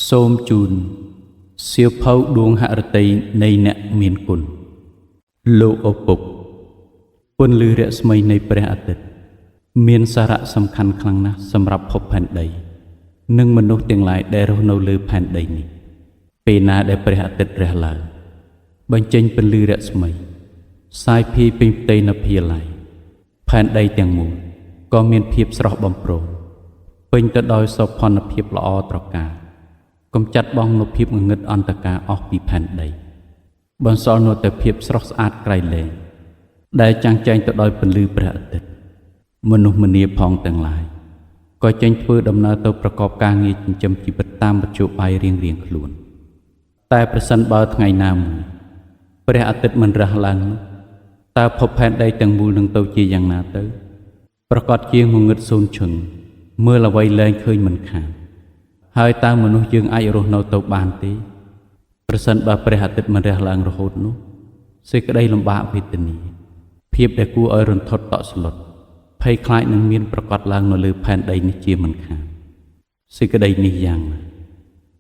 សូមជូនសៀវភៅដួងហឫទ័យនៃអ្នកមានគុណលោកឪពុកពន្លឺរស្មីនៃព្រះអាទិត្យមានសារៈសំខាន់ខ្លាំងណាស់សម្រាប់ភពផែនដី និងមនុស្សទាំងឡាយដែលរស់នៅលើផែនដីនេះពេលណាដែលព្រះអាទិត្យរះឡើងបញ្ចេញពន្លឺរស្មីសាយភាយពេញផ្ទៃនភាល័យផែនដីទាំងមូលក៏មានភាពស្រស់បំព្រងពេញទៅដោយសោភ័ណភាពល្អត្រកាលកំចាត់បងនូវភាពងងឹតអន្ធការអស់ពីផែនដីបន្សល់នូវតែភាពស្រស់ស្អាតក្រៃលែងដែលចាំងចែងទៅដោយពន្លឺព្រះអាទិត្យមនុស្សម្នាផងទាំងឡាយក៏ចេញធ្វើដំណើរទៅប្រកបការងារចិញ្ចឹមជីវិតតាមមធ្យោបាយរៀងៗខ្លួនតែប្រសិនបើថ្ងៃណាមួយព្រះអាទិត្យមិនរះឡើងនោះតើភពផែនដីទាំងមូលនឹងទៅជាយ៉ាងណាទៅប្រកាសជាងងឹតសូន្យឈឹងមើលអ្វីលែងឃើញមិនខានហើយតើមនុស្សយើងអាចរស់នៅទៅបានទេប្រសិនបើព្រះអាទិត្យមិនរះឡើងរហូតនោះសេចក្តីលំបាកវេទនាភាពដែលគួរឲ្យរន្ធត់តក់ស្លុតភ័យខ្លាចនឹងមានប្រកាសឡើងនៅលើផែនដីនេះជាមិនខានសេចក្តីនេះយ៉ាងណា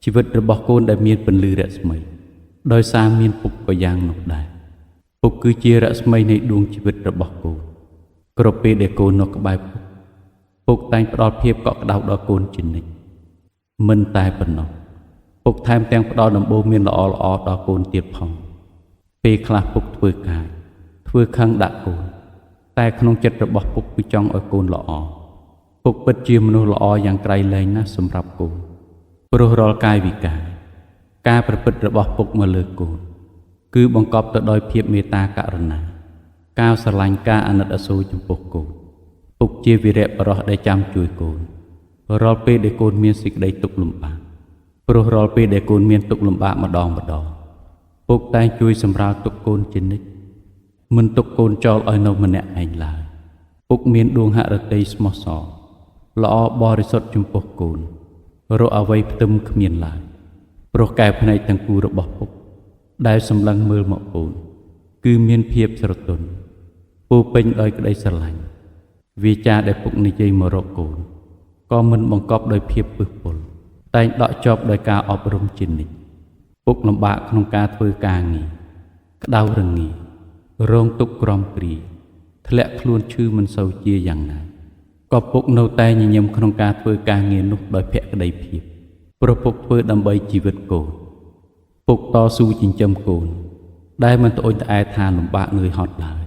ជីវិតរបស់កូនដែលមានពន្លឺរស្មីដោយសារមានពុកក៏យ៉ាងនោះដែរពុកគឺជារស្មីនៃដួងជីវិតរបស់កូនគ្រប់ពេលដែលកូននៅក្បែរពុកពុកតែងផ្ដល់ភាពកក់ក្ដៅដល់កូនជានិច្ចមិនតែប៉ុណ្ណោះពុកថែមទាំងផ្ដល់ដំបូន្មានល្អៗដល់កូនទៀតផងពេលខ្លះពុកធ្វើកាយធ្វើខឹងដាក់កូនតែក្នុងចិត្តរបស់ពុកគឺចង់ឲ្យកូនល្អពុកពិតជាមនុស្សល្អយ៉ាងក្រៃលែងណាស់សម្រាប់កូនព្រោះរាល់កាយវិការការប្រព្រឹត្តរបស់ពុកមកលើកូនគឺបង្កប់ទៅដោយភាពមេត្តាករុណាការស្រឡាញ់ការអាណិតអាសូរចំពោះកូនពុកជាវីរៈបុរសដែលចាំជួយកូនរាល់ពេលដែលកូនមានសេចក្តីទុក្ខលំបាកព្រោះរាល់ពេលដែលកូនមានទុក្ខលំបាកម្ដងម្ដងពុកតែងជួយសម្រាលទុក្ខកូនជានិច្ចមិនទុកកូនចោលឲ្យនៅម្នាក់ឯងឡើយពុកមានដួងហឫទ័យស្មោះសរល្អបរិសុទ្ធចំពោះកូនរកអ្វីផ្ទឹមគ្មានឡើយព្រោះកែភ្នែកទាំងគូរបស់ពុកដែលសម្លឹងមើលមកកូនគឺមានភាពស្រទន់ពោពេញដោយក្តីស្រឡាញ់វាចាដែលពុកនិយាយមករកកូនក៏មិនបង្កប់ដោយភាពពឹសពុលតែងដកជាប់ដោយការអប់រំជានិច្ចពុកលំបាកក្នុងការធ្វើការងារក្តៅរងារងទុក្ខក្រំគ្រាធ្លាក់ខ្លួនឈឺមិនសូវជាយ៉ាងណាក៏ពុកនៅតែញញឹមក្នុងការធ្វើការងារនោះដោយភក្តីភាពព្រោះពុកធ្វើដើម្បីជីវិតកូនពុកតស៊ូចិញ្ចឹមកូនដែលមិនត្អូញត្អែថាលំបាកនឿយហត់ឡើយ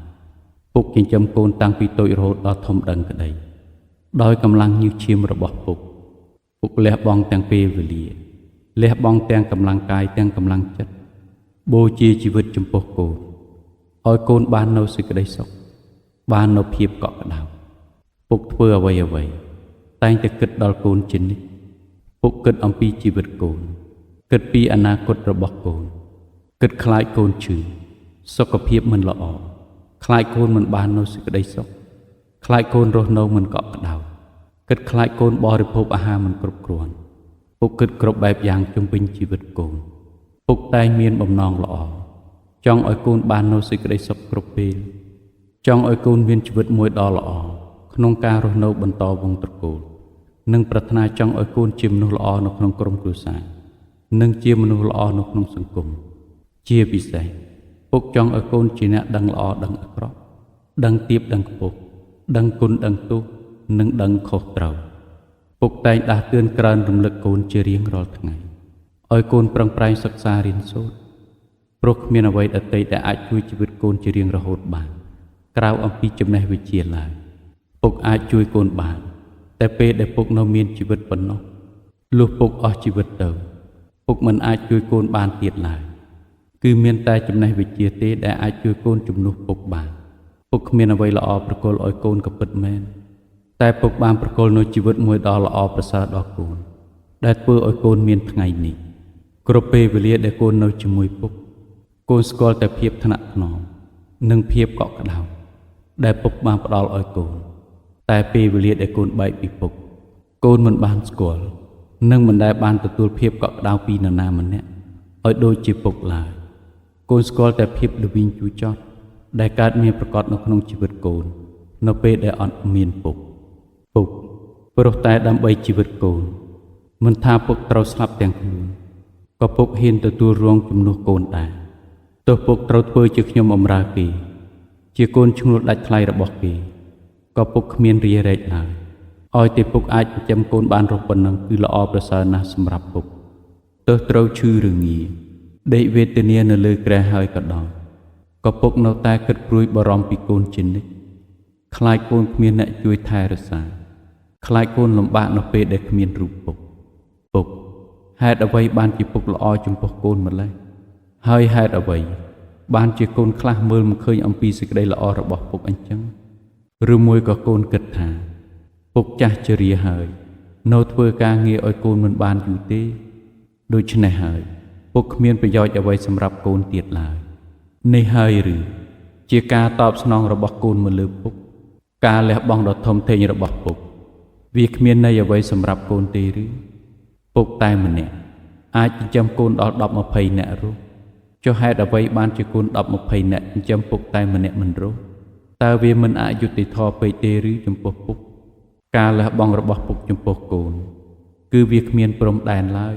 ពុកចិញ្ចឹមកូនតាំងពីតូចរហូតដល់ធំដឹងក្តីដោយកម្លាំងញើសឈាមរបស់ពុកពុកលះបង់ទាំងពេលវេលាលះបង់ទាំងកម្លាំងកាយទាំងកម្លាំងចិត្តបូជាជីវិតចំពោះកូនឲ្យកូនបាននៅសេចក្តីសុខបាននៅភាពកក់ក្ដៅពុកធ្វើអ្វីអ្វីតែងតែគិតដល់កូនជានិច្ចពុកគិតអំពីជីវិតកូនគិតពីអនាគតរបស់កូនគិតខ្លាចកូនឈឺសុខភាពមិនល្អខ្លាចកូនមិនបាននៅសេចក្តីសុខខ្លាចកូនរស់នៅមិនកក់ក្ដៅគិតខ្លាចកូនបរិភោគអាហារមិនគ្រប់គ្រាន់ពុកគិតគ្រប់បែបយ៉ាងជុំវិញជីវិតកូនពុកតែងមានបំណងល្អចង់ឲ្យកូនបាននៅសេចក្តីសុខគ្រប់ពេលចង់ឲ្យកូនមានជីវិតមួយដ៏ល្អក្នុងការរស់នៅបន្តវង្សត្រកូលនិងប្រាថ្នាចង់ឲ្យកូនជាមនុស្សល្អនៅក្នុងក្រុមគ្រួសារនិងជាមនុស្សល្អនៅក្នុងសង្គមជាពិសេសពុកចង់ឲ្យកូនជាអ្នកដឹងល្អដឹងអាក្រក់ដឹងទាបដឹងខ្ពស់ដឹងគុណដឹងទោសនិងដឹងខុសត្រូវពុកតែងដាស់តឿនក្រើនរំលឹកកូនជារៀងរាល់ថ្ងៃឲ្យកូនប្រឹងប្រែងសិក្សារៀនសូត្រព្រោះគ្មានអ្វីដទៃដែលអាចជួយជីវិតកូនជារៀងរហូតបានក្រៅអំពីចំណេះវិជ្ជាឡើយពុកអាចជួយកូនបានតែពេលដែលពុកនៅមានជីវិតប៉ុណ្ណោះលុះពុកអស់ជីវិតទៅពុកមិនអាចជួយកូនបានទៀតឡើយគឺមានតែចំណេះវិជ្ជាទេដែលអាចជួយកូនជំនួសពុកបានពុកគ្មានអ្វីល្អប្រគល់ឲ្យកូនក៏ពិតមែនតែពុកបានប្រគល់នូវជីវិតមួយដ៏ល្អប្រសើរដល់កូនដែលធ្វើឲ្យកូនមានថ្ងៃនេះគ្រប់ពេលវេលាដែលកូននៅជាមួយពុកកូនស្គាល់តែភាពថ្នាក់ថ្នមនិងភាពកក់ក្ដៅដែលពុកបានផ្ដល់ឲ្យកូនតែពេលវេលាដែលកូនបែកពីពុកកូនមិនបានស្គាល់និងមិនដែលបានទទួលភាពកក់ក្ដៅពីនរណាម្នាក់ឲ្យដូចជាពុកឡើយកូនស្គាល់តែភាពល្វីងជូរចត់ដែលកើតមានប្រកបនៅក្នុងជីវិតកូននៅពេលដែលអត់មានពុកពុក ព្រោះតែដើម្បីជីវិតកូនមិនថាពុកត្រូវស្លាប់ទាំងខ្លួនក៏ពុកហ៊ានទទួលរងជំនួសកូនដែរទោះពុកត្រូវធ្វើជាខ្ញុំបម្រើគេជាកូនឈ្នួលដាច់ថ្លៃរបស់គេក៏ពុកគ្មានរារែកឡើយឲ្យតែពុកអាចចិញ្ចឹមកូនបានរស់ប៉ុណ្ណឹងគឺល្អប្រសើរណាស់សម្រាប់ពុកទោះត្រូវឈឺឬងាដេកវេទនានៅលើគ្រែហើយក៏ដោយក៏ពុកនៅតែគិតព្រួយបារម្ភពីកូនជានិច្ចខ្លាចកូនគ្មានអ្នកជួយថែរក្សាខ្លាចកូនលំបាកនៅពេលដែលគ្មានរូបពុកពុកហេតុអ្វីបានជាពុកល្អចំពោះកូនម្ល៉េះហើយហេតុអ្វីបានជាកូនខ្លះមើលមិនឃើញអំពីសេចក្តីល្អរបស់ពុកអញ្ចឹងឬមួយក៏កូនគិតថាពុកចាស់ជរាហើយនៅធ្វើការងារឲ្យកូនមិនបានយូរទេដូច្នេះហើយពុកគ្មានប្រយោជន៍អ្វីសម្រាប់កូនទៀតឡើយនេះហើយឬជាការតបស្នងរបស់កូនមកលើពុកការលះបង់ដ៏ធំធេងរបស់ពុកវាគ្មានន័យអ្វីសម្រាប់កូនទេឬពុកតែម្នាក់អាចចិញ្ចឹមកូនដល់10 20នាក់រស់ចុះហេតុអ្វីបានជាកូន10 20នាក់ចិញ្ចឹមពុកតែម្នាក់មិនរស់តើវាមិនអយុត្តិធម៌ពេកទេឬចំពោះពុកការលះបង់របស់ពុកចំពោះកូនគឺវាគ្មានព្រំដែនឡើយ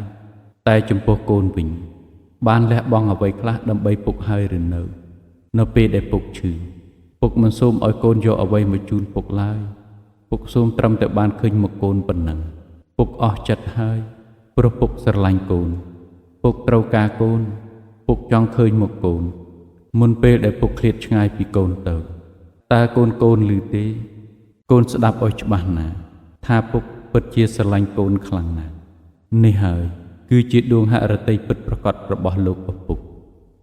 តែចំពោះកូនវិញបានលះបង់អ្វីខ្លះដើម្បីពុកហើយឬនៅនៅពេលដែលពុកឈឺពុកមិនសូមឲ្យកូនយកអ្វីមកជូនពុកឡើយពុកសូមត្រឹមតែបានឃើញមុខកូនប៉ុណ្ណឹងពុកអស់ចិត្តហើយព្រោះពុកស្រឡាញ់កូនពុកត្រូវការកូនពុកចង់ឃើញមុខកូនមុនពេលដែលពុកឃ្លាតឆ្ងាយពីកូនទៅតើកូនកូនឮទេកូនស្ដាប់ឲ្យច្បាស់ណាស់ថាពុកពិតជាស្រឡាញ់កូនខ្លាំងណាស់នេះហើយគឺជាដួងហឫទ័យពិតប្រាកដរបស់លោកឪពុក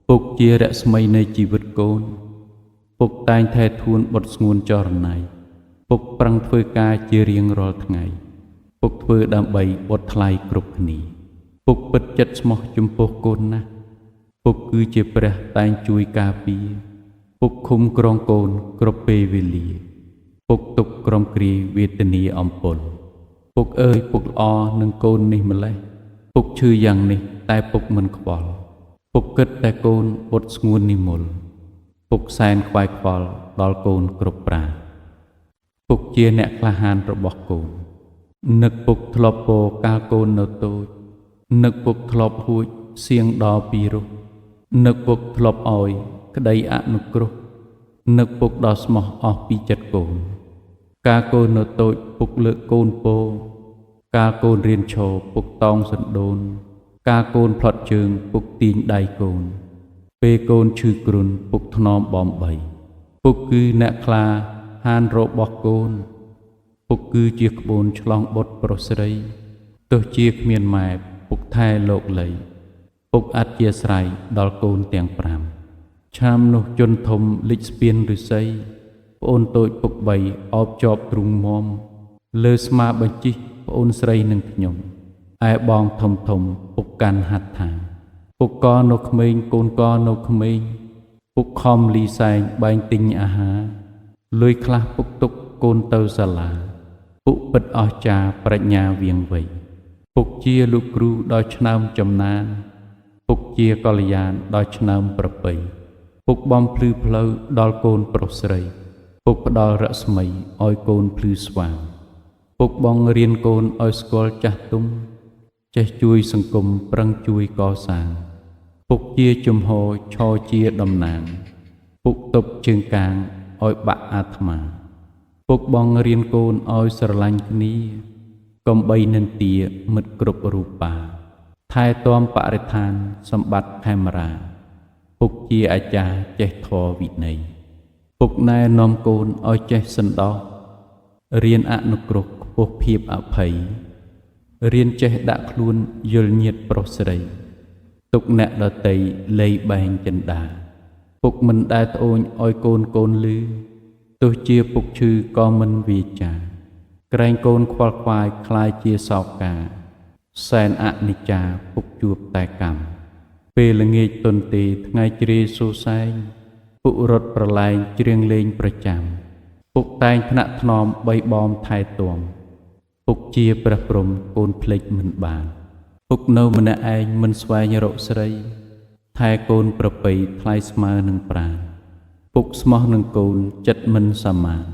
ពុកជារស្មីនៃជីវិតកូនពុកតែងថែធួនបុត្រស្ងួនចរណៃពុកប្រឹងធ្វើការជារៀងរាល់ថ្ងៃពុកធ្វើដើម្បីបុត្រថ្លៃគ្រប់គ្នាពុកពិតចិត្តស្មោះចំពោះកូនណាស់ពុកគឺជាព្រះតែងជួយការពារពុកឃុំក្រងកូនគ្រប់ពេលវេលាពុកទុកក្រំគ្រាវេទនាអំពល់ពុកអើយពុកល្អនឹងកូននេះម្លេះពុកឈឺយ៉ាងនេះតែពុកមិនខ្វល់ពុកគិតតែកូនបុត្រស្ងួននិមលពុកសែនខ្វាយខ្វល់ដល់កូនគ្រប់ប្រាពុកជាអ្នកក្លាហានរបស់កូននឹកពុកធ្លាប់ពោកាលកូននៅតូចនឹកពុកធ្លាប់ហួចសៀងដល់ពីរោះនឹកពុកធ្លាប់ឲ្យក្តីអនុគ្រោះនឹកពុកដល់ស្មោះអស់ពីចិត្តកូនកាលកូននៅតូចពុកលើកកូនពោកាលកូនរៀនឈរពុកតោងសណ្ដូនកាលកូនផ្លត់ជើងពុកទាញដៃកូនពេលកូនឈឺគ្រុនពុកថ្នមបំបីពុកគឺអ្នកក្លាហានរបស់កូនពុកគឺជាក្បូនឆ្លងបុត្រប្រុសស្រីទោះជាគ្មានម៉ែពុកថែលោកលីពុកអធ្យាស្រ័យដល់កូនទាំង5ឆាមនោះជន់ធំលិចស្ពានឫស្សីប្អូនតូចពុក3អោបជាប់ទ្រូងមមលើស្មាបញ្ជីប្អូនស្រីនឹងខ្ញុំឯបងធំធំពុកកាន់ហត្ថាពុកកនៅក្មេងកូនកនៅក្មេងពុកខំលីសែងបែងទិញអាហារលុយខ្លះពុកទុកកូនទៅសាលាពុកពិតអស្ចារ្យប្រាជ្ញាវៀងវៃពុកជាលោកគ្រូដ៏ឆ្នើមចំណានពុកជាកល្យានដ៏ឆ្នើមប្រពៃពុកបំភ្លឺផ្លូវដល់កូនប្រុសស្រីពុកផ្ដល់រស្មីឲ្យកូនភ្លឺស្វាងពុកបងរៀនកូនឲ្យស្គាល់ចាស់ទុំចេះជួយសង្គមប្រឹងជួយកសាងពុកជាជំហរឈរជាតំណាងពុកទប់ជើងកាងឲ្យបាក់អាត្មាពុកបងរៀនកូនឲ្យស្រឡាញ់គ្នាកុំបីនិន្ទាមិត្តគ្រប់រូបាថែទាំបរិស្ថានសម្បត្តិខេមរាពុកជាអាចារ្យចេះធម៌វិន័យពុកណែនាំកូនឲ្យចេះសន្តោសរៀនអនុគ្រោះខ្ពស់ភាពអភ័យរៀនចេះដាក់ខ្លួនយល់ញាតប្រុសស្រីទុកអ្នកដតីលៃបែងចិន្តាពុកមិនដែលត្អូញឲ្យកូនកូនលឺទោះជាពុកឈឺក៏មិនវាចាក្រែងកូនខ្វល់ខ្វាយคล้ายជាសោកាសែនអនិច្ចាពុកជួបតែកម្មពេលល្ងាចទន្ទេថ្ងៃជ្រាយសូសែងពុករត់ប្រឡែងច្រៀងលេងប្រចាំពុកតែងថ្នាក់ថ្នមបីបំថែទាំពុកជាព្រះព្រំកូនភ្លេចមិនបានពុកនៅម្នាក់ឯងមិនស្វែងរកស្រីថែកូនប្រពៃថ្លៃស្មើនឹងប្រាណពុកស្មោះនឹងកូនចិត្តមិនសមាន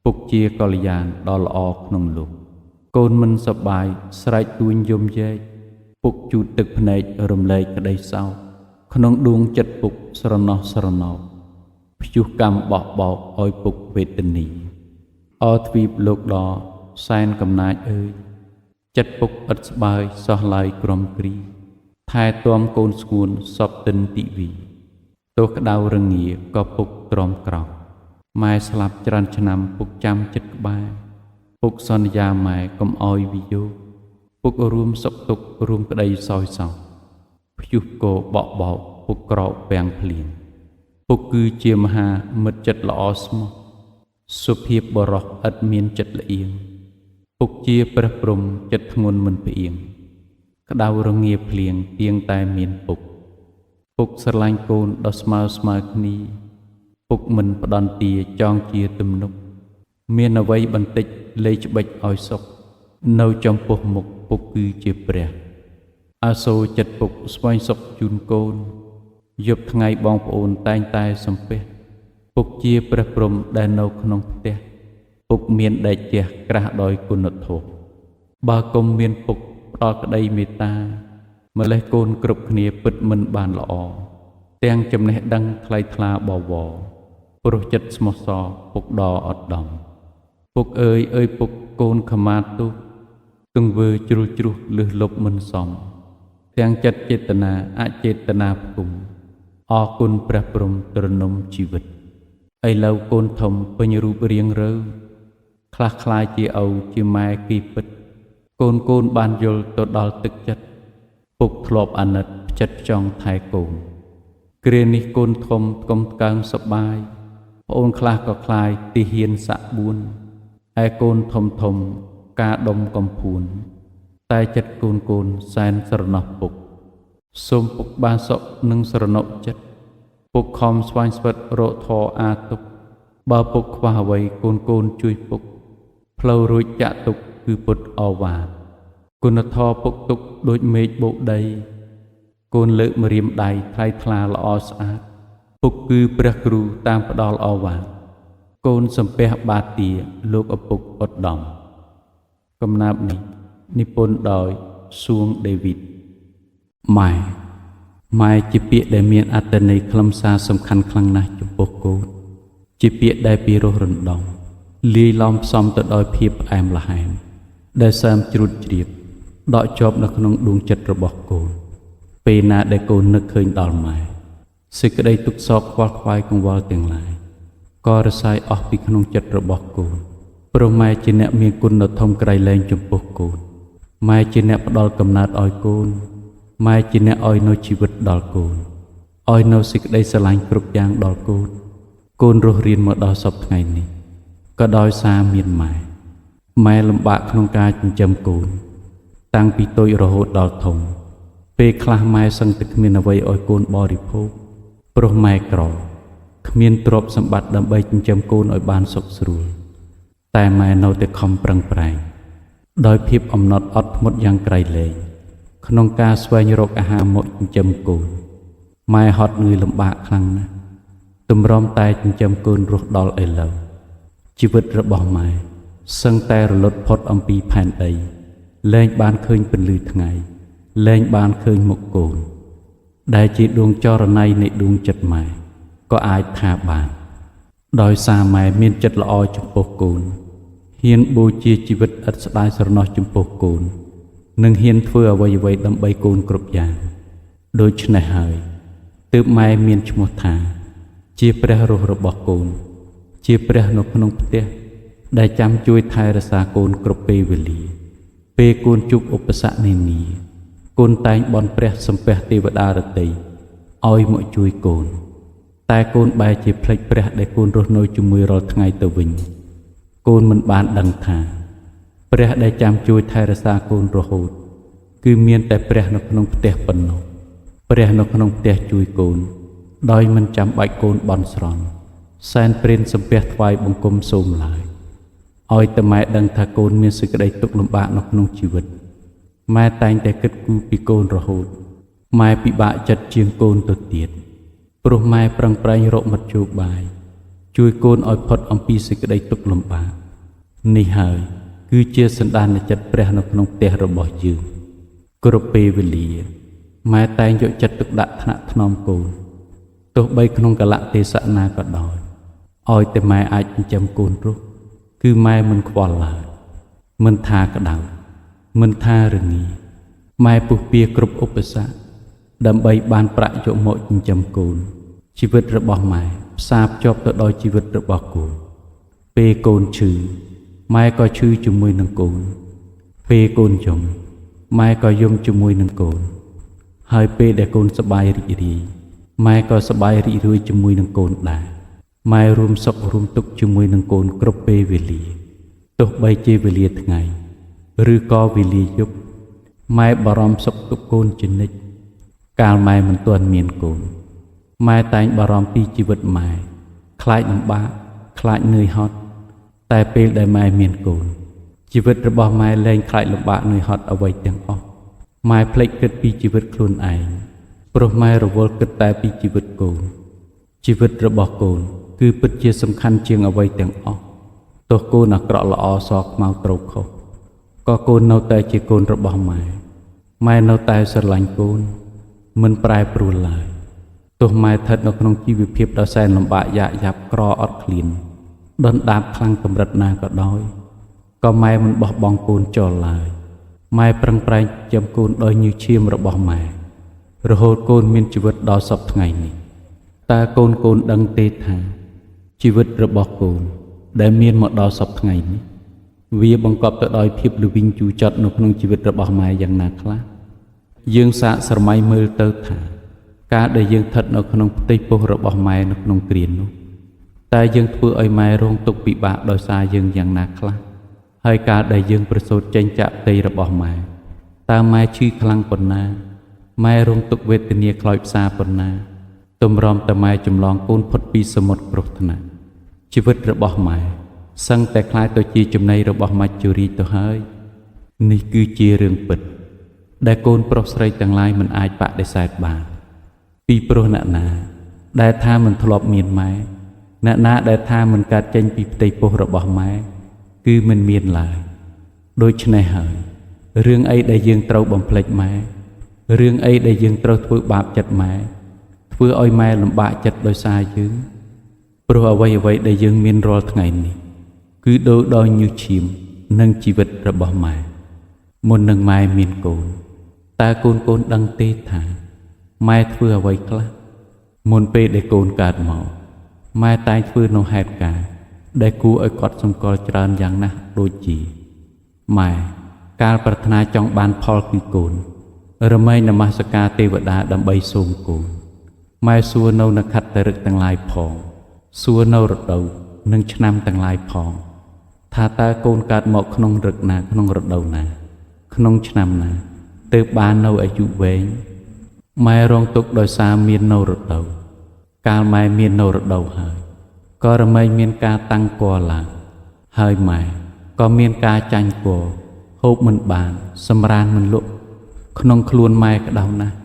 ពុកជាកល្យានដ៏ល្អក្នុងលោក កូនមិនសប្បាយស្រែកទួញយំយែកពុកជូតទឹកភ្នែករំលែកក្តីសោកក្នុងដួងចិត្តពុកស្រណោះស្រណោកព្យុះកម្មបោះបោកឲ្យពុកវេទនីអទ្វីបលោកដ៏សែនកំណាចអើយចិត្តពុកឥតស្បើយសោះឡើយក្រំគ្រីថែទាំកូនស្ងួនសពទិនទិវីទោះក្តៅរងាក៏ពុកទ្រាំក្រោកម៉ែស្លាប់ច្រើនឆ្នាំពុកចាំចិត្តក្បែរពុកសន្យាម៉ែកុំអោយវិយោគពុករួមសុខទុក្ខរួមក្តីសោយសោកព្យុះគោបក់បោកពុកក្រោកពាំងភ្លៀងពុកគឺជាមហាមិត្តចិត្តល្អស្មោះសុភាពបរោះឥតមានចិត្តល្អៀងពុកជាព្រះព្រំចិត្តធ្ងន់មិនផ្អៀងក្តៅរងាភ្លៀងទៀងតែមានពុកពុកស្រឡាញ់កូនដ៏ស្មើស្មើគ្នាពុកមិនផ្ដន់ទាចងជាទំនុកមានអ្វីបន្តិចលេច្បិចឲ្យសុខនៅចំពោះមុខពុកគឺជាព្រះអាសូរចិត្តពុកស្វែងសុខជូនកូនយប់ថ្ងៃបងប្អូនតែងតែសំពះពុកជាព្រះព្រំដែលនៅក្នុងផ្ទះពុកមានដែកជះក្រាស់ដោយគុណធម៌បើគុំមានពុកផ្ដល់ក្តីមេត្តាម្លេះកូនគ្រប់គ្នាពិតមិនបានល្អទាំងចំណេះដឹងថ្លៃថ្លាបវរព្រោះចិត្តស្មោះសរពុកដអត់ដំពុកអើយអើយពុកកូនខមាទោសទង្វើជ្រុលជ្រុះលឹះលប់មិនសមទាំងចិត្តចេតនាអចេតនាផ្គុំអរគុណព្រះព្រំទ្រនំជីវិតឥឡូវកូនធំពេញរូបរាងរើខ្លះខ្លាយជាឪជាម៉ែគីពិតកូនៗបានយល់ទៅដល់ទឹកចិត្តពុកធ្លាប់អាណិតផ្ចិតផ្ចង់ថែកូនគ្រានេះកូនធំកុំកើងសប្បាយប្អូនខ្លះក៏คล้ายទាហានសាក់បួនឯកូនធំធំការដុំកំភួនតែចិត្តកូនៗសែនស្រណោះពុកសូមពុកបានសុខនិងស្រណុកចិត្តពុកខំស្វែងស្វិតរកធរអាទុកបើពុកខ្វះអ្វីកូនៗជួយពុកផ្លូវរួចចាក់ទុកគឺពុទ្ធអវាទគុណធម៌ពុកទុកដូចមេឃបោកដីកូនលើកម្រាមដៃថ្លៃថ្លាល្អស្អាតពុកគឺព្រះគ្រូតាមផ្ដល់អវាទកូនសំពះបាទាលោកឪពុកឧត្តមកំណាព្យនេះនិពន្ធដោយសួងដេវីតម៉ែម៉ែជាពាក្យដែលមានអត្ថន័យខ្លឹមសារសំខាន់ខ្លាំងណាស់ចំពោះកូនជាពាក្យដែលពីរោះរណ្ដំលាយឡំផ្សំទៅដោយភាពផ្អែមល្ហែមដែលសើមជ្រួតជ្រាបដកជាប់នៅក្នុងដួងចិត្តរបស់កូនពេលណាដែលកូននឹកឃើញដល់ម៉ែសេចក្តីទុក្ខសោកខ្វល់ខ្វាយកង្វល់ទាំងឡាយក៏រសាយអស់ពីក្នុងចិត្តរបស់កូនព្រោះម៉ែជាអ្នកមានគុណដ៏ធំក្រៃលែងចំពោះកូនម៉ែជាអ្នកផ្ដល់កំណើតឲ្យកូនម៉ែជាអ្នកឲ្យនូវជីវិតដល់កូនឲ្យនូវសេចក្តីស្រឡាញ់គ្រប់យ៉ាងដល់កូនកូនរស់រៀនមកដល់សព្វថ្ងៃនេះក៏ដោយសារមានម៉ែម៉ែលំបាកក្នុងការចិញ្ចឹមកូនតាំងពីតូចរហូតដល់ធំពេលខ្លះម៉ែសឹងតែគ្មានអ្វីឲ្យកូនបរិភោគព្រោះម៉ែក្រគ្មានទ្រព្យសម្បត្តិដើម្បីចិញ្ចឹមកូនឲ្យបានសុខស្រួលតែម៉ែនៅតែខំប្រឹងប្រែងដោយភាពអំណត់អត់ធ្មត់យ៉ាងក្រៃលែងក្នុងការស្វែងរកអាហារមកចិញ្ចឹមកូនម៉ែហត់នឿយលំបាកខ្លាំងណាស់ទម្រាំតែចិញ្ចឹមកូនរស់ដល់ឥឡូវជីវិតរបស់ម៉ែសឹងតែរលត់ផុតអំពីផែនដីលែងបានឃើញពន្លឺថ្ងៃលែងបានឃើញមុខកូនដែលជាដួងចរណៃនៃដួងចិត្តម៉ែក៏អាចថាបានដោយសារម៉ែមានចិត្តល្អចំពោះកូនហ៊ានបូជាជីវិតឥតស្ដាយស្រណោះចំពោះកូននិងហ៊ានធ្វើអ្វីៗដើម្បីកូនគ្រប់យ៉ាងដូច្នេះហើយទើបម៉ែមានឈ្មោះថាជាព្រះរស់របស់កូនជាព្រះនៅក្នុងផ្ទះដែលចាំជួយថែរក្សាកូនគ្រប់ពេលវេលាពេលកូនជួបឧបសគ្គនានាកូនតែងបន់ព្រះសំពះទេវតារតីឲ្យមកជួយកូនតែកូនបែរជាភ្លេចព្រះដែលកូនរស់នៅជាមួយរាល់ថ្ងៃទៅវិញកូនមិនបានដឹងថាព្រះដែលចាំជួយថែរក្សាកូនរហូតគឺមានតែព្រះនៅក្នុងផ្ទះប៉ុណ្ណោះព្រះនៅក្នុងផ្ទះជួយកូនដោយមិនចាំបាច់កូនបន់ស្រន់សែនព្រេនសំពះថ្វាយបង្គំសូមឡើយឲ្យតែម៉ែដឹងថាកូនមានសេចក្តីទុក្ខលំបាកនៅក្នុងជីវិតម៉ែតែងតែគិតគូរពីកូនរហូតម៉ែពិបាកចិត្តជាងកូនទៅទៀតព្រោះម៉ែប្រឹងប្រែងរកមធ្យោបាយជួយកូនឲ្យផុតអំពីសេចក្តីទុក្ខលំបាកនេះហើយ គឺជាសន្តានចិត្តព្រះនៅក្នុងផ្ទះរបស់យើងគ្រប់ពេលវេលាម៉ែតែងយកចិត្តទុកដាក់ថ្នាក់ថ្នមកូនទោះបីក្នុងកលៈទេសៈណាក៏ដោយឲ្យតែម៉ែអាចចិញ្ចឹមកូនរស់គឺម៉ែមិនខ្វល់ឡើយមិនថាក្តៅមិនថារងាម៉ែពុះពៀគ្រប់ឧបសគ្គដើម្បីបានប្រាក់យកមកចិញ្ចឹមកូនជីវិតរបស់ម៉ែផ្សារភ្ជាប់ទៅដោយជីវិតរបស់កូនពេលកូនឈឺម៉ែក៏ឈឺជាមួយនឹងកូនពេលកូនយំម៉ែក៏យំជាមួយនឹងកូនហើយពេលដែលកូនសប្បាយរីករាយម៉ែក៏សប្បាយរីករាយជាមួយនឹងកូនដែរម៉ែរួមសុខរួមទុក្ខជាមួយនឹងកូនគ្រប់ពេលវេលាទោះបីជាវេលាថ្ងៃឬក៏វេលាយប់ម៉ែបារម្ភសុខទុក្ខកូនជានិច្ចកាលម៉ែមិនទាន់មានកូនម៉ែតែងបារម្ភពីជីវិតម៉ែខ្លាចលំបាកខ្លាចនឿយហត់តែពេលដែលម៉ែមានកូនជីវិតរបស់ម៉ែលែងខ្លាចលំបាកនឿយហត់អ្វីទាំងអស់ម៉ែភ្លេចគិតពីជីវិតខ្លួនឯងព្រោះម៉ែរវល់គិតតែពីជីវិតកូនជីវិតរបស់កូនគឺពិតជាសំខាន់ជាងអ្វីទាំងអស់ទោះកូនអាក្រក់ល្អសខ្មៅត្រូវខុសក៏កូននៅតែជាកូនរបស់ម៉ែម៉ែនៅតែស្រឡាញ់កូនមិនប្រែប្រួលឡើយទោះម៉ែស្ថិតនៅក្នុងជីវភាពដ៏សែនលំបាកយ៉ាកយ៉ាប់ក្រអត់ឃ្លានដុនដាបខ្លាំងកម្រិតណាក៏ដោយក៏ម៉ែមិនបោះបង់កូនចោលឡើយម៉ែប្រឹងប្រែងចិញ្ចឹមកូនដោយញើសឈាមរបស់ម៉ែរហូតកូនមានជីវិតដល់សព្វថ្ងៃនេះតើកូនដឹងទេថាជីវិតរបស់កូនដែលមានមកដល់សព្វថ្ងៃនេះវាបង្កប់ទៅដោយភាពល្វីងជូរចត់នៅក្នុងជីវិតរបស់ម៉ែយ៉ាងណាខ្លះយើងសាកស្រមៃមើលទៅថាការដែលយើងស្ថិតនៅក្នុងផ្ទៃពោះរបស់ម៉ែនៅក្នុងគ្រានោះតែយើងធ្វើឲ្យម៉ែរងទុក្ខពិបាកដោយសារយើងយ៉ាងណាខ្លះហើយការដែលយើងប្រសូតចេញចាកផ្ទៃរបស់ម៉ែតើម៉ែឈឺខ្លាំងប៉ុណ្ណាម៉ែរងទុក្ខវេទនាខ្លោចផ្សាប៉ុណ្ណាទម្រាំតែម៉ែចម្លងកូនផុតពីសមុទ្រគ្រោះថ្នាក់ជីវិតរបស់ម៉ែសឹងតែក្លាយទៅជាចំណីរបស់មច្ចុរាជទៅហើយនេះគឺជារឿងពិតដែលកូនប្រុសស្រីទាំងឡាយមិនអាចបដិសេធបានពីព្រោះអ្នកណាដែលថាមិនធ្លាប់មានម៉ែអ្នកណាដែលថាមិនកើតចេញពីផ្ទៃពោះរបស់ម៉ែគឺមិនមានឡើយដូច្នេះហើយរឿងអីដែលយើងត្រូវបំភ្លេចម៉ែរឿងអីដែលយើងត្រូវធ្វើបាបចិត្តម៉ែធ្វើឲ្យម៉ែលំបាកចិត្តដោយសារយើងព្រោះអ្វីៗដែលយើងមានរាល់ថ្ងៃនេះគឺដូរដោយញើសឈាមនិងជីវិតរបស់ម៉ែមុននឹងម៉ែមានកូនតើកូនដឹងទេថាម៉ែធ្វើអ្វីខ្លះមុនពេលដែលកូនកើតមកម៉ែតែងធ្វើនៅហេតុការណ៍ដែលគួរឲ្យកត់សម្គាល់ច្រើនយ៉ាងណាស់ដូចជាម៉ែកាលប្រាថ្នាចង់បានផលគឺកូនរមែងនមស្ការទេវតាដើម្បីសូមកូនម៉ែសួរនៅនក្ខត្តឫក្សទាំងឡាយផងសួរនៅរដូវនិងឆ្នាំទាំងឡាយផងថាតើកូនកើតមកក្នុងរឹកណាក្នុងរដូវណាក្នុងឆ្នាំណាទើបបាននៅអាយុវែងម៉ែរងទុក្ខដោយសារមាននៅរដូវកាលម៉ែមាននៅរដូវហើយក៏រមែងមានការតាំងគភ៌ឡើងហើយម៉ែក៏មានការចាញ់គភ៌ហូបមិនបានសម្រានមិនលក់ក្នុងខ្លួនម៉ែក្តៅណាស់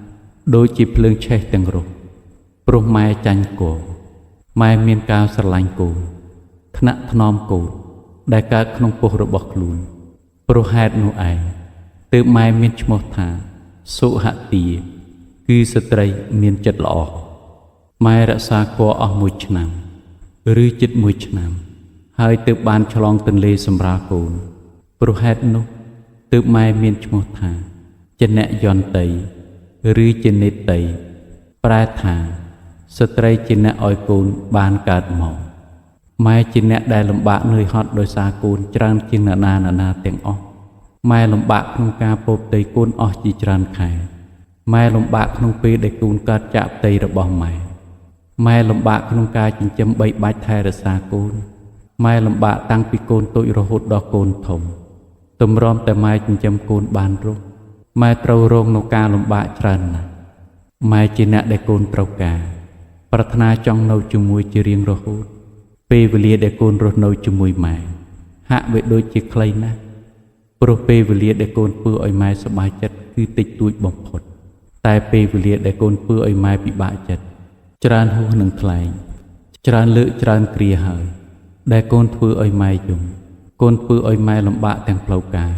ដូចជាភ្លើងឆេះទាំងរស់ព្រោះម៉ែចាញ់គភ៌ម៉ែមានការស្រឡាញ់កូនថ្នាក់ថ្នមកូនដែលកើតក្នុងពោះរបស់ខ្លួនព្រោះហេតុនោះឯងទើបម៉ែមានឈ្មោះថាសុហទាគឺស្ត្រីមានចិត្តល្អម៉ែរក្សាគភ៌អស់មួយឆ្នាំឬជិតមួយឆ្នាំហើយទើបបានឆ្លងទន្លេសម្រាលកូនព្រោះហេតុនោះទើបម៉ែមានឈ្មោះថាចនយន្តីឬចនិតីប្រែថាស្ត្រីជាអ្នកឲ្យកូនបានកើតមកម៉ែជាអ្នកដែលលំបាកនឿយហត់ដោយសារកូនច្រើនជាងអ្នកណាទាំងអស់ម៉ែលំបាកក្នុងការពោផ្ទៃកូនអស់ជាច្រើនខែម៉ែលំបាកក្នុងពេលដែលកូនកើតចាកផ្ទៃរបស់ម៉ែម៉ែលំបាកក្នុងការចិញ្ចឹមបីបាច់ថែរក្សាកូនម៉ែលំបាកតាំងពីកូនតូចរហូតដល់កូនធំទម្រាំតែម៉ែចិញ្ចឹមកូនបានរស់ម៉ែត្រូវរងនូវការលំបាកច្រើនណាស់ម៉ែជាអ្នកដែលកូនត្រូវការប្រាថ្នាចង់នៅជាមួយជារៀងរហូតពេលវេលាដែលកូនរស់នៅជាមួយម៉ែហាក់វាដូចជាខ្លីណាស់ព្រោះពេលវេលាដែលកូនធ្វើឲ្យម៉ែសប្បាយចិត្តគឺតិចតួចបំផុតតែពេលវេលាដែលកូនធ្វើឲ្យម៉ែពិបាកចិត្តច្រើនហួសនឹងថ្លែងច្រើនលើកច្រើនគ្រាហើយដែលកូនធ្វើឲ្យម៉ែយំ កូនធ្វើឲ្យម៉ែលំបាកទាំងផ្លូវកាយ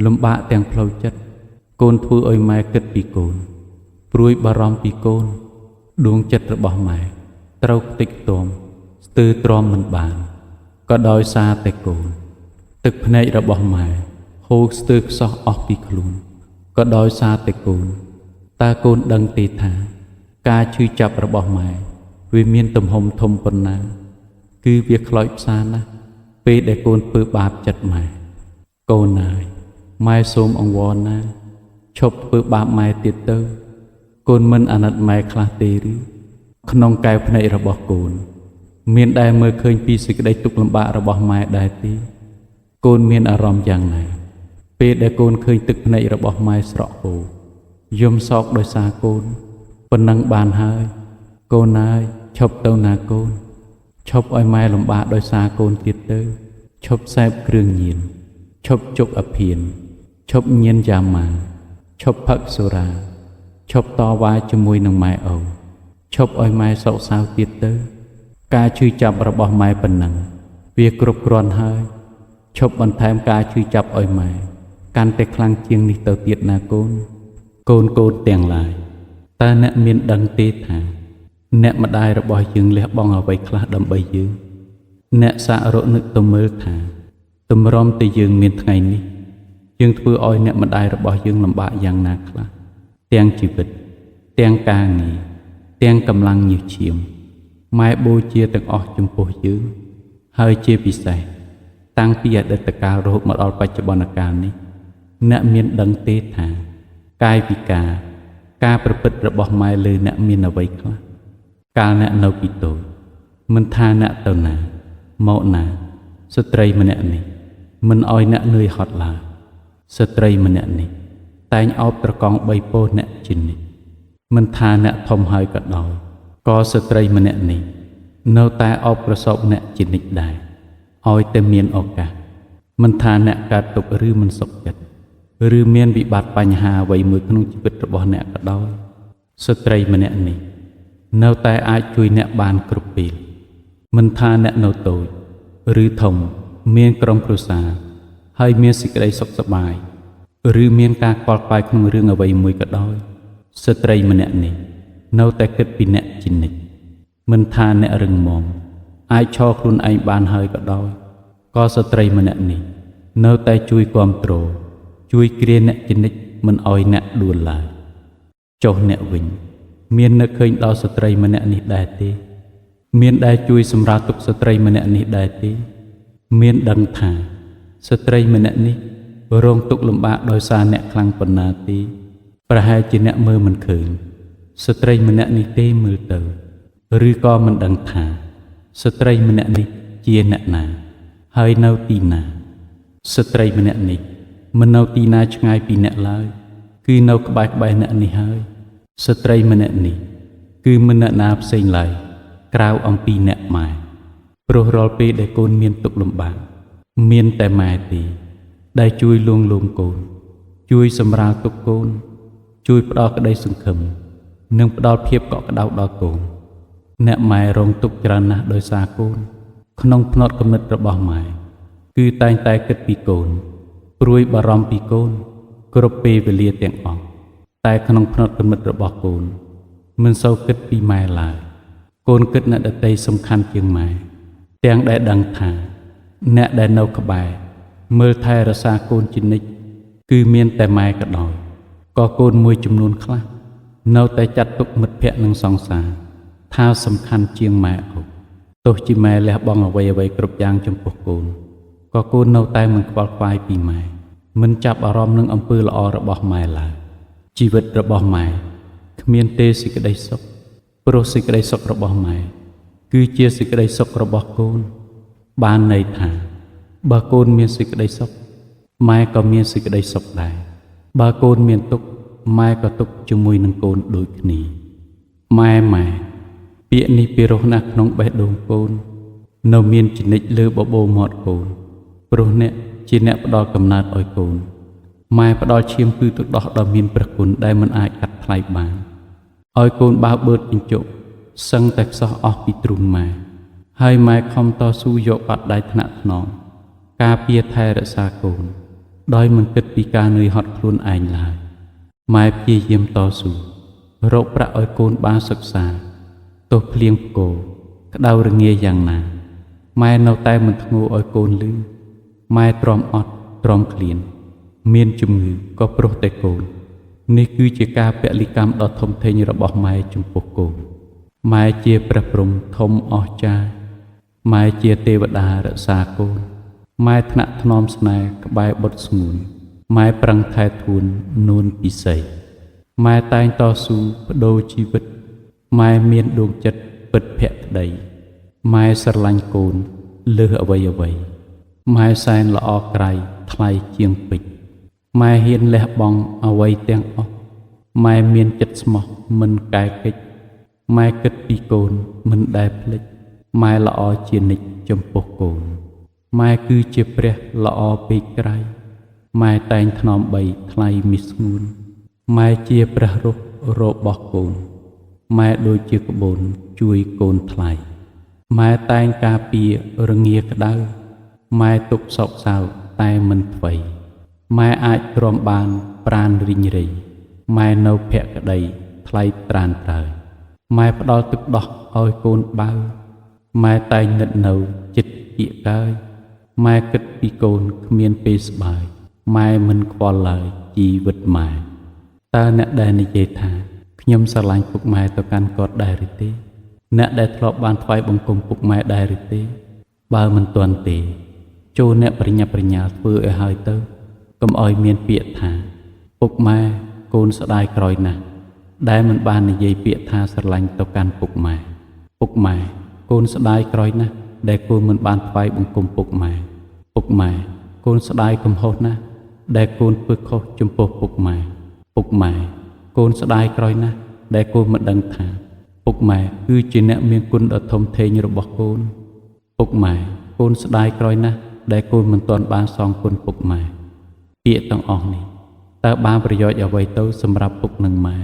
លំបាកទាំងផ្លូវចិត្តកូនធ្វើឲ្យម៉ែគិតពីកូនព្រួយបារម្ភពីកូនដួងចិត្តរបស់ម៉ែត្រូវខ្ទេចខ្ទាំស្ទើរទ្រាំមិនបានក៏ដោយសារតែកូនទឹកភ្នែករបស់ម៉ែហូរស្ទើរខ្សោះអស់ពីខ្លួនក៏ដោយសារតែកូនតើកូនដឹងទេថាការឈឺចាប់របស់ម៉ែវាមានទំហំធំប៉ុណ្ណាគឺវាខ្លោចផ្សាណាស់ពេលដែលកូនធ្វើបាបចិត្តម៉ែកូនអើយម៉ែសូមអង្វរណាឈប់ធ្វើបាបម៉ែទៀតទៅកូនមិនអាណិតម៉ែខ្លះទេឬក្នុងកែវភ្នែករបស់កូនមានដែលមើលឃើញពីសេចក្តីទុក្ខលំបាករបស់ម៉ែដែរទេកូនមានអារម្មណ៍យ៉ាងណាពេលដែលកូនឃើញទឹកភ្នែករបស់ម៉ែស្រក់ហូរយំសោកដោយសារកូនប៉ុណ្ណឹងបានហើយកូនអើយឈប់ទៅណាកូនឈប់ឲ្យម៉ែលំបាកដោយសារកូនទៀតទៅឈប់សេពគ្រឿងញៀនឈប់ជប់អភិនឈប់ញៀនយ៉ាម៉ាឈប់ផឹកសុរាឈប់តវ៉ាជាមួយនឹងម៉ែឪឈប់ឲ្យម៉ែសោកសៅទៀតទៅការឈឺចាប់របស់ម៉ែប៉ុណ្ណឹងវាគ្រប់គ្រាន់ហើយឈប់បន្ថែមការឈឺចាប់ឲ្យម៉ែកាន់តែខ្លាំងជាងនេះទៅទៀតណាកូនកូនកូនទាំងឡាយតើអ្នកមានដឹងទេថាអ្នកម្ដាយរបស់យើងលះបង់អ្វីខ្លះដើម្បីយើងអ្នកសាករកនឹកទៅមើលថាទម្រាំតែយើងមានថ្ងៃនេះយើងធ្វើឲ្យអ្នកម្ដាយរបស់យើងលំបាកយ៉ាងណាខ្លះទាំងជីវិតទាំងការងារទាំងកម្លាំងញើសឈាមម៉ែបូជាទាំងអស់ចំពោះយើងហើយជាពិសេសតាំងពីអតីតកាលរហូតមកដល់បច្ចុប្បន្នកាលនេះអ្នកមានដឹងទេថាកាយវិការការប្រព្រឹត្តរបស់ម៉ែលើអ្នកមានអ្វីខ្លះកាលអ្នកនៅពីតូចមិនថាអ្នកទៅណាមកណាស្ត្រីម្នាក់នេះមិនឲ្យអ្នកនឿយហត់ឡើយស្ត្រីម្នាក់នេះតែងអោបត្រកងបីពោះអ្នកជានិច្ចមិនថាអ្នកធំហើយក៏ដោយក៏ស្ត្រីម្នាក់នេះនៅតែអោបប្រសពអ្នកជានិច្ចដែរឲ្យតែមានឱកាសមិនថាអ្នកកើតទុក្ខឬមិនសុខចិត្តឬមានវិបត្តិបញ្ហាអ្វីមួយក្នុងជីវិតរបស់អ្នកក៏ដោយស្ត្រីម្នាក់នេះនៅតែអាចជួយអ្នកបានគ្រប់ពេលមិនថាអ្នកនៅតូចឬធំមានក្រុមគ្រួសារហើយមានសេចក្តីសុខសប្បាយឬមានការខ្វល់ខ្វាយក្នុងរឿងអ្វីមួយក៏ដោយស្ត្រីម្នាក់នេះនៅតែគិតពីអ្នកជានិច្ចមិនថាអ្នករឹងមាំអាចឈរខ្លួនឯងបានហើយក៏ដោយក៏ស្ត្រីម្នាក់នេះនៅតែជួយគាំទ្រជួយគ្រាអ្នកជានិច្ចមិនឲ្យអ្នកដួលឡើយចុះអ្នកវិញមាននឹកឃើញដល់ស្ត្រីម្នាក់នេះដែរទេមានដែលជួយសម្រាលទុក្ខស្ត្រីម្នាក់នេះដែរទេមានដឹងថាស្ត្រីម្នាក់នេះរងទុក្ខលំបាកដោយសារអ្នកខ្លាំងប៉ុណ្ណាទេប្រហែលជាអ្នកមើលមិនឃើញស្ត្រីម្នាក់នេះទេមើលទៅឬក៏មិនដឹងថាស្ត្រីម្នាក់នេះជាអ្នកណាហើយនៅទីណាស្ត្រីម្នាក់នេះមិននៅទីណាឆ្ងាយពីអ្នកឡើយគឺនៅក្បែរៗអ្នកនេះហើយស្ត្រីម្នាក់នេះគឺមិនអ្នកណាផ្សេងឡើយក្រៅអំពីអ្នកម៉ែព្រោះរាល់ពេលដែលកូនមានទុក្ខលំបាកមានតែម៉ែទេដែលជួយលួងលោមកូនជួយសម្រាលទុក្ខកូនជួយផ្ដល់ក្តីសង្ឃឹមនិងផ្ដល់ភាពកក់ក្ដៅដល់កូនអ្នកម៉ែរងទុក្ខច្រើនណាស់ដោយសារកូនក្នុងផ្នត់គំនិតរបស់ម៉ែគឺតែងតែគិតពីកូនព្រួយបារម្ភពីកូនគ្រប់ពេលវេលាទាំងអស់តែក្នុងផ្នត់គំនិតរបស់កូនមិនសូវគិតពីម៉ែឡើយកូនគិតអ្នកដទៃសំខាន់ជាងម៉ែទាំងដែលដឹងថាអ្នកដែលនៅក្បែរមើលថែរក្សាកូនជានិច្ចគឺមានតែម៉ែក៏ដោយក៏កូនមួយចំនួនខ្លះនៅតែចាត់ទុកមិត្តភក្តិនិងសង្សារថាសំខាន់ជាងម៉ែឪទោះជាម៉ែលះបង់អ្វីៗគ្រប់យ៉ាងចំពោះកូនក៏កូននៅតែមិនខ្វល់ខ្វាយពីម៉ែមិនចាប់អារម្មណ៍នឹងអំពើល្អរបស់ម៉ែឡើយជីវិតរបស់ម៉ែគ្មានទេសេចក្តីសុខព្រោះសេចក្តីសុខរបស់ម៉ែគឺជាសេចក្តីសុខរបស់កូនបានន័យថាបើកូនមានសេចក្តីសុខម៉ែក៏មានសេចក្តីសុខដែរបើកូនមានទុក្ខម៉ែក៏ទុក្ខជាមួយនឹងកូនដូចគ្នាម៉ែម៉ែពាក្យនេះពិរោះណាស់ក្នុងបេះដូងកូននៅមានចនិចលើបបោមាត់កូនព្រោះអ្នកជាអ្នកផ្ដល់កំណើតឲ្យកូនម៉ែផ្ដល់ឈាមគឺទឹកដោះដ៏មានព្រះគុណដែលមិនអាចកាត់ថ្លៃបានឲ្យកូនបើបឺតជញ្ជក់សឹងតែខ្សោះអស់ពីទ្រូងម៉ែហើយម៉ែខំតស៊ូយកបាត់ដៃថ្នាក់ថ្នម ការពារថែរក្សាកូនដោយមិនគិតពីការនឿយហត់ខ្លួនឯងឡើយម៉ែព្យាយាមតស៊ូរកប្រាក់ឲ្យកូនបានសិក្សាទោះភ្លៀងផ្គរក្តៅរងាយ៉ាងណាម៉ែនៅតែមិនធ្ងោឲ្យកូនឮម៉ែទ្រាំអត់ទ្រាំឃ្លានមានជំងឺក៏ព្រោះតែកូននេះគឺជាការពលិកម្មដ៏ធំធេងរបស់ម៉ែចំពោះកូនម៉ែជាព្រះព្រហ្មធំអស្ចារ្យម៉ែជាទេវតារក្សាកូនម៉ែថ្នាក់ថ្នមស្នេហ៍ក្បែរបុត្រស្ងួនម៉ែប្រឹងថែធួននួនពិសីម៉ែតែងតស៊ូបដូរជីវិតម៉ែមានដួងចិត្តពិតភក្តីម៉ែស្រឡាញ់កូនលើសអ្វីអ្វីម៉ែសែនល្អក្រៃថ្លៃជាងពេជ្រម៉ែហ៊ានលះបង់អ្វីទាំងអស់ម៉ែមានចិត្តស្មោះមិនកែកិច្ចម៉ែគិតពីកូនមិនដែលភ្លេចម៉ែល្អជានិច្ចចំពោះកូនម៉ែគឺជាព្រះល្អពេកក្រៃម៉ែតែងថ្នមបីថ្លៃមាសស្ងួនម៉ែជាព្រះរស់របស់កូនម៉ែដូចជាក្បូនជួយកូនថ្លៃម៉ែតែងការពាររងាក្តៅម៉ែទុកសោកសៅតែមិនថ្វីម៉ែអាចទ្រាំបានប្រានរីងរៃម៉ែនៅភក្តីថ្លៃត្រានត្រើយម៉ែផ្ដល់ទឹកដោះឲ្យកូនបៅម៉ែតែងនឹកនៅចិត្តគៀកកើយម៉ែគិតពីកូនគ្មានពេលស្បាយម៉ែមិនខ្វល់ឡើយជីវិតម៉ែតើអ្នកដែលនិយាយថាខ្ញុំស្រឡាញ់ពុកម៉ែទៅកាន់គាត់ដែរឬទេអ្នកដែលធ្លាប់បានថ្វាយបង្គំពុកម៉ែដែរឬទេបើមិនទាន់ទេចូលអ្នកប្រញាប់ប្រញាល់ធ្វើឲ្យហើយទៅកុំឲ្យមានពាក្យថាពុកម៉ែកូនស្ដាយក្រោយណាស់ដែលមិនបាននិយាយពាក្យថាស្រឡាញ់ទៅកាន់ពុកម៉ែពុកម៉ែកូនស្ដាយក្រោយណាស់ដែលកូនមិនបានថ្វាយបង្គំពុកម៉ែពុកម៉ែកូនស្ដាយកំហុសណាស់ដែលកូនធ្វើខុសចំពោះពុកម៉ែពុកម៉ែកូនស្ដាយក្រោយណាស់ដែលកូនមិនដឹងថាពុកម៉ែគឺជាអ្នកមានគុណដ៏ធំធេងរបស់កូនពុកម៉ែកូនស្ដាយក្រោយណាស់ដែលកូនមិនទាន់បានសងគុណពុកម៉ែពាក្យទាំងអស់នេះតើបានប្រយោជន៍អ្វីទៅសម្រាប់ពុកនិងម៉ែ